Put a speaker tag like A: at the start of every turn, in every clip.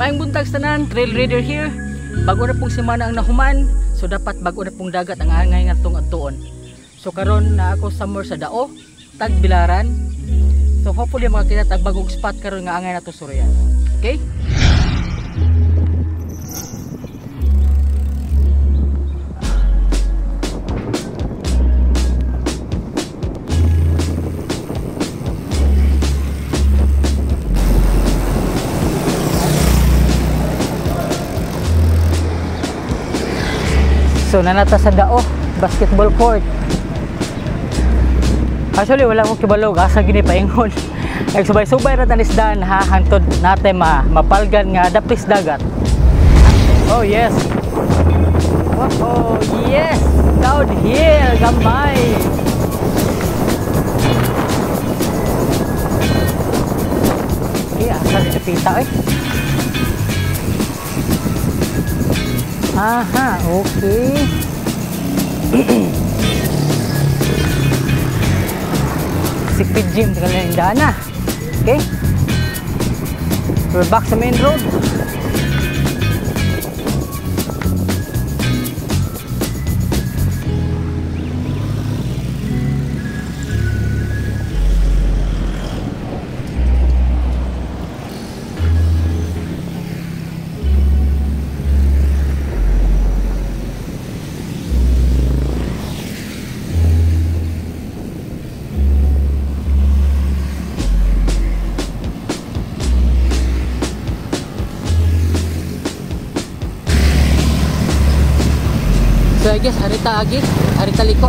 A: Maayong buntag tanan, Trail Raider here. Bago na pong semana ang nahuman, so dapat bago na pong dagat ang angay nga tong adtuon. So karon na ako somewhere sa Dao, Tagbilaran. So hopefully makakita tag bagong spot karon nga angay nato surayan. Okay? So nanata sa Dao, basketball court. Actually wala ko kibalo asa gini paingon. Nagsubay-subay ra tanisdan ha hangtod nate mapalgan nga dapis dagat. Oh yes. Oh yes, downhill gamay. Okay, asa ni dapita eh. Aha, okay. Sikpid gym, tagal na na. Okay. We're back sa main road. So I guess harita agi, harita liko.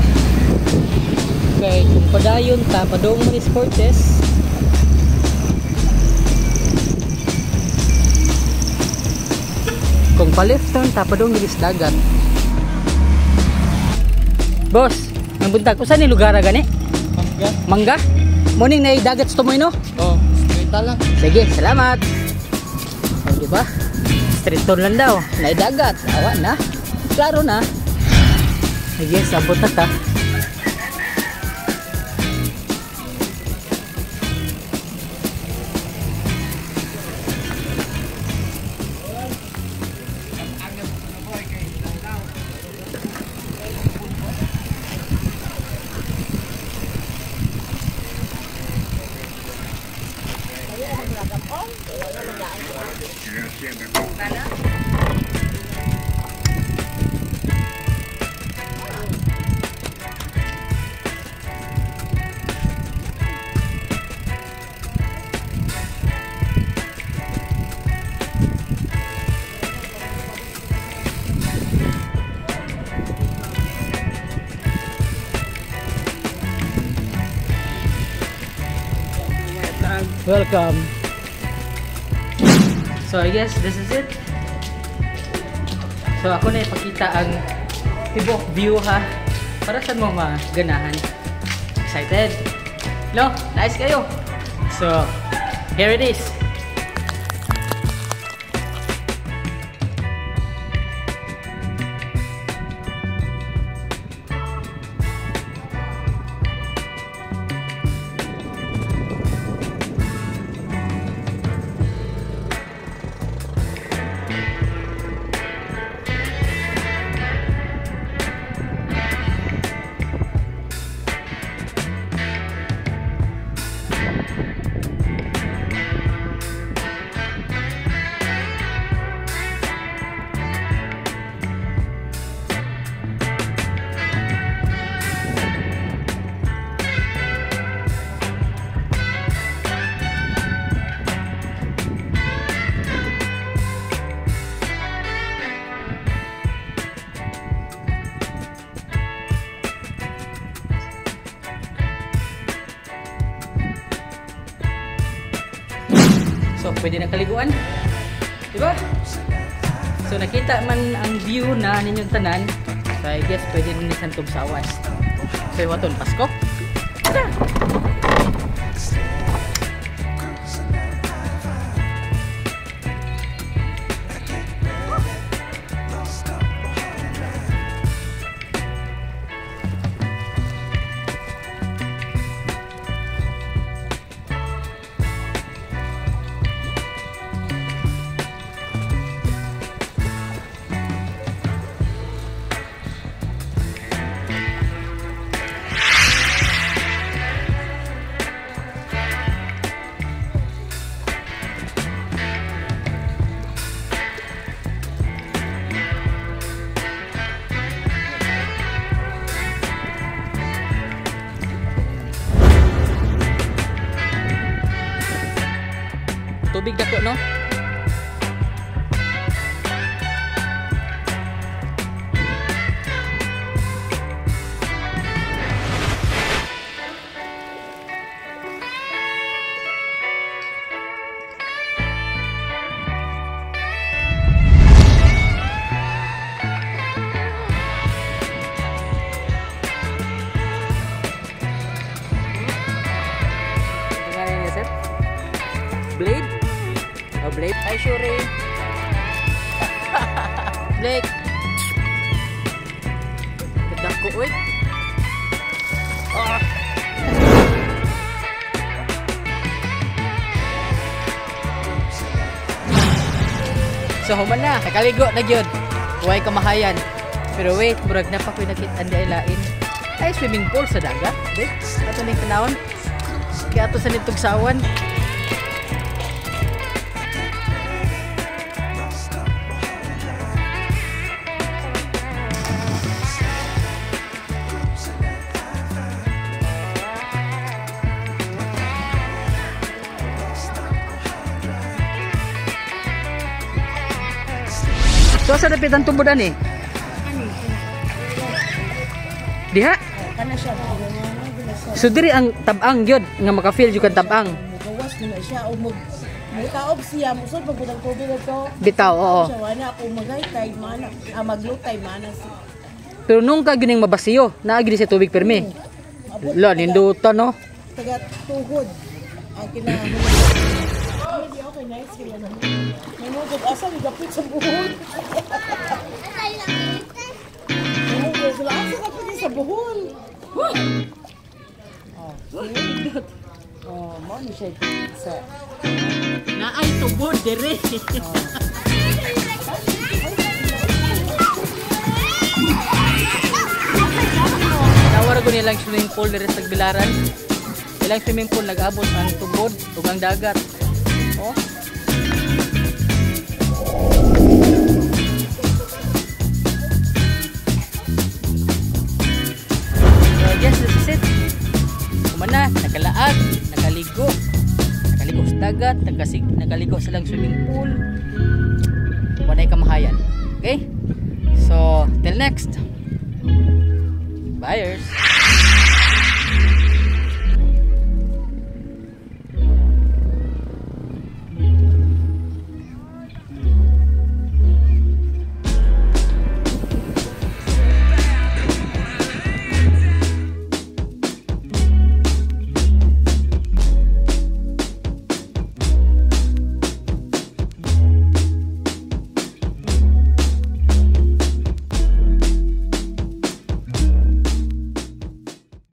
A: Okay, kung padayon ta padung man is Cortez. Kung pa left turn ta padung is dagat. Boss, ang buntag usa ni lugar gani?
B: Mangga.
A: Mangga? Morning na dagat sa tumoy no?
B: Oh, straight lang.
A: Sige, salamat. Oh, di ba? Straight turn lang daw, na dagat. Awa na. Klaro na. I guess, abot na ta. Welcome. So I guess this is it. So ako na ipakita ang tibuok view ha. Para saan mo maganahan. Excited? No? Nice kayo. So here it is. So pwede na kaliguan. Diba? So nakita man ang view na ninyong tanan. So I guess pwede na ni sa tugsawan. So iwaton Pasko. Tara! Tubig dako, no? Blade? Oh, Blade. Hi, Shuri. Blake. Ganda ko, uy. Ah. So, human na. Nakaligo na gyud. Huwag kamahayan. Pero wait, murag na pa ko'y nakita ang lain. Ay, swimming pool sa dagat. Blake, ato ning tanawon. Kaya ato sa nitugsawan. So asa dapit ang tubod ani? Diha? So diri ang tabang gyud nga maka-feel jud kang tabang.
C: Mugawas nila siya o mutaob siya musod pag ang tubig ato.
A: Bitaw, oo.
C: Siya wala ako magaytay mana, maglutay mana siya.
A: Pero nung ka gining mabasiyo, naa gid sa tubig permi. La ninduta no.
C: Taga tuhod ang kinahanglan. Hindi okay nice kaya na. Nanugod asa ni gapit sa buhol. Nanugod sila asa gapit sa buhol. Oh, oh, mo ni siya sa
A: naay tubod dire. Nawara ko nilang swimming pool dire sa Tagbilaran. Ilang swimming pool nag-abot ang tubod ug ang dagat. Oh. So I guess this is it. Kumana, nakalaag, nakaligo. Nakaligo sa dagat, nakaligo sa lang swimming pool. Walay kamahayan. Okay? So, till next. Buyers.